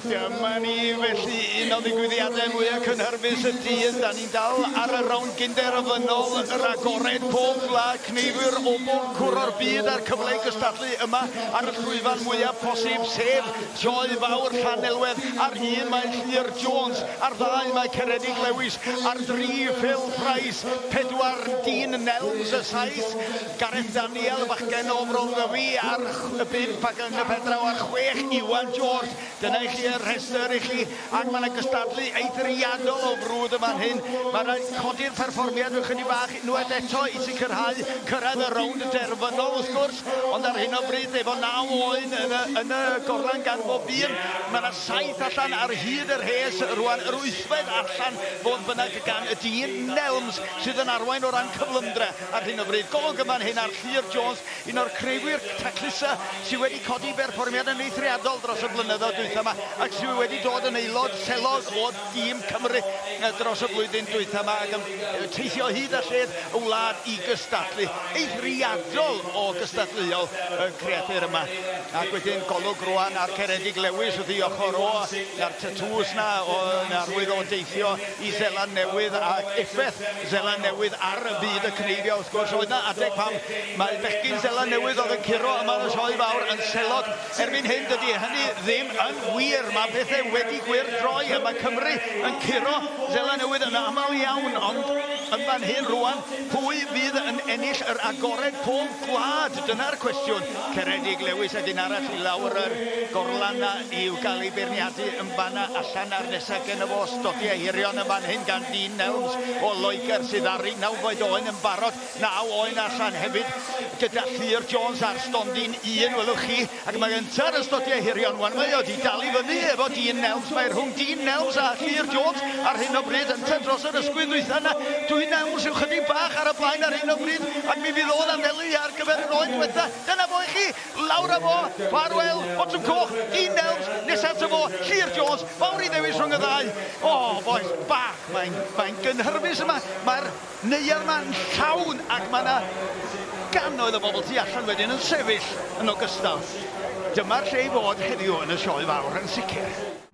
Dyma ni felly un o ddigwyddiadau mwyaf cynhyrfus y dydd. Da ni'n dal ar y rownd gynderfynol yr agored pob gwlad, cneifwyr o bob cwr o'r byd a'r cyfle i gystadlu yma ar y llwyfan mwyaf posib, sef Sioe Fawr Llanelwedd. Ar un mae Llŷr Jones, ar ddau mae Ceredig Lewis, ar dri Phil Price, pedwar Dean Nelms, y saith Gareth Daniel, y bachgen o Fro Ddyfi, ar y bump ac yn y pen draw ar chwech, Iwan George. Dyna i chi y rhestr i chi, ac mae yna gystadlu eithriadol o frwd yn fan hyn. Mae rhaid codi'r perfformiad ychydig bach unwaith eto i sicrhau cyrraedd y rownd derfynol wrth gwrs, ond ar hyn o bryd efo naw oen yn y, yn y gorlan gan bob un, mae yna saith allan ar hyd y rhes rwan, yr wythfed allan fodd bynnag gan y dyn Nelms sydd yn arwain o ran cyflymdra. Ar hyn o bryd, golwg yn fan hyn ar Llŷr Jones, un o'r crewyr taclusa sydd wedi codi berfformiad yn eithriadol dros y blynyddoedd dwytha yma ac sydd wedi dod yn aelod selog o dîm Cymru dros y flwyddyn dwytha yma ac yn teithio hyd a lled y wlad i gystadlu. Eithriadol o gystadleuol y creadur yma. Ac wedyn golwg rwan ar Ceredig Lewis wrth ei ochr o, a'r tatŵs 'na yn arwydd o deithio i Seland Newydd ac effaith Seland Newydd ar y byd y cneifio wrth gwrs. Oedd 'na adeg pan mae bechgyn Seland Newydd oedd yn curo yma yn y Sioe Fawr yn selog. Erbyn hyn dydy hynny ddim yn wir. Mae pethau wedi gwyrdroi a mae Cymru yn curo Seland Newydd yn aml iawn ond yn fan hyn rwan pwy fydd yn ennill yr agored pob gwlad? Dyna'r cwestiwn. Ceredig Lewis ac un arall i lawr yr gorlan 'na i'w gael ei beirniadu yn fan'na allan a'r nesa gynno fo stodiau hirion yn fan hyn gan Dean Nelms o Loegr sydd ar ei nawfed oen yn barod, naw oen allan hefyd gyda Llŷr Jones ar stondin un welwch chi ac mae ynta ar y stodiau hirion wan mae o di dal i fyny efo Dean Nelms mae rhwng Dean Nelms a Llŷr Jones ar hyn o bryd ynta dros yr ysgwydd ddwytha 'na Dean Nelms yw chydig bach ar y blaen ar hyn o bryd ac mi fydd o'n anelu ar gyfer yr oen dwetha dyna fo i chi Lawr â fo, ffarwel, botwm coch, Dean Nelms, nesa ato fo, Llŷr Jones, fawr i ddewis rhwng y ddau. O, bois bach, mae'n mae'n gynhyrfus yma, mae'r neuadd yma'n llawn ac mae yna gannoedd o bobl tu allan wedyn yn sefyll yn ogystal. Dyma'r lle i fod heddiw yn y Sioe Fawr yn sicr.